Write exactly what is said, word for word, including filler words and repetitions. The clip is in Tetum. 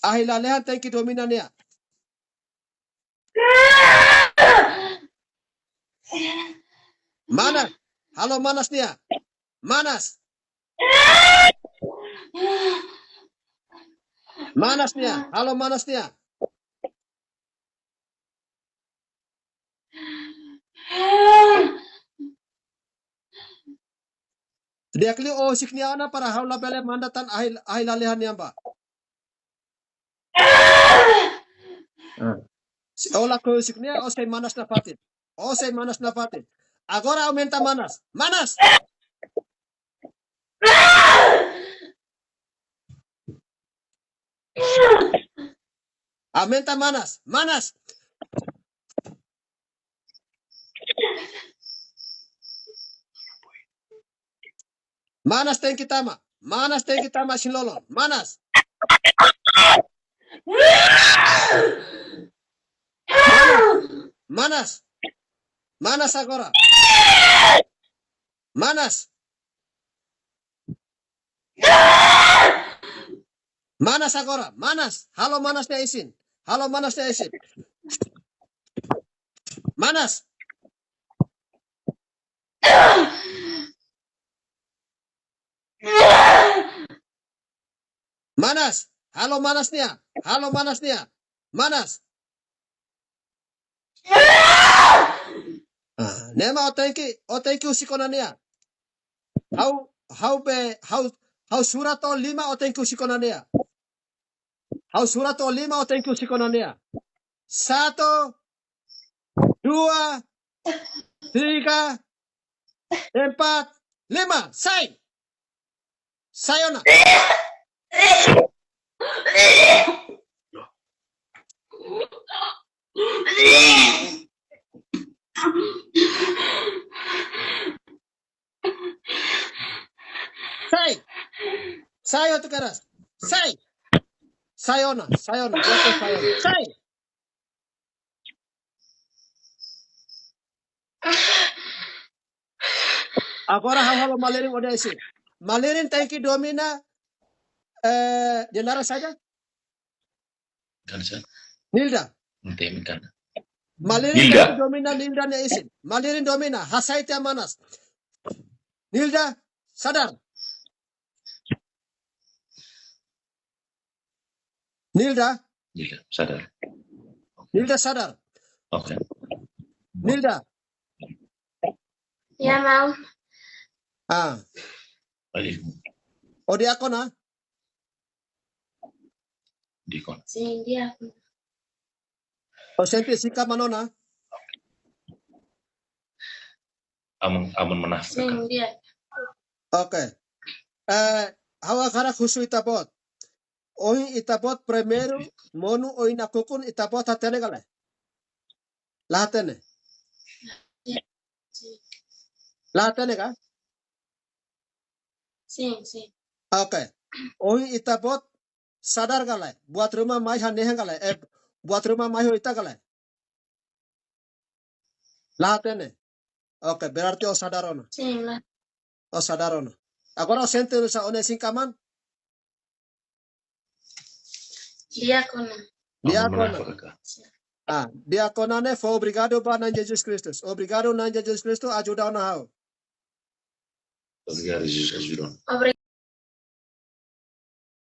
Ahi lalehan tenke domina nia. Manas, halo manas nia. Manas. Manas nia, halo manas nia. Di'ak liu ó husik nia ona para ha'u labele manda tan ahi, ahi lalehan nian ba. Ah. Se ó lakohi husik nia, ó sei manas nafatin. Ó sei manas nafatin. Agora aumenta manas. Manas! Aumenta manas. Manas! Manas tenke tama. Manas tenke tama isin-lolon. Manas. Manas. Manas. Manas agora. Manas. Manas agora. Manas. Halo manas nia isin. Halo manas nia isin. Manas. Manas, halo manas nia, halo manas nia. Manas. Ah, ne'e mak ó tenke, ó tenke husik ona nia. Ha'u, ha'u be, ha'u, ha'u sura to'o lima ó tenke husik ona nia. Ha'u sura to'o lima ó tenke husik ona nia. Satu, dua, tiga, empat, lima. Sai. Sai ona. Sai. Sai hotu keras. Sai. Sai ona, sai ona. Sai ona. Sai. Agora ha'u halo malirin ó-nia isin. Malirin tenke domina, eh, nia naran saida? Kan sa? Nilda. Ente mi kan. Malirin Nilda. Tenke domina Nilda nia isin. Malirin domina, hasai tiha manas. Nilda, sadar. Nilda? Nilda, sadar. Nilda sadar. Oke. Nilda. Ya, Maun. Ah. Baik. Ó di'ak ona? Di'ak ona. Sin, di'ak ona. Ó sente isin-kaman ona? Amun, amun manaf. Sin, di'ak. Oke. Eh, ha'u hakarak husu ita-boot. Ohin ita-boot primeiru monu oin nakukun, ita-boot hatene ka lae? La hatene? La hatene ka? Sin, sin. Oke. Ohin ita-boot sadar ka lae? Buat ruma mai hanehan ka lae? Eh, buat ruma mai ho ita ka lae? La hatene? Oke, berarti ó sadar ona. Sin, la. Ó sadar ona. Agora ó sente nu'usá ó-nia isin-kaman? Di'ak ona. Di'ak ona. Amun manaf ka? Ah, di'ak ona ne'e fó obrigadu ba Na'i Jesus Kristu. Obrigadu Na'i Jesus Kristu ajuda ona ha'u. Obrigadu Jesus ajuda ona.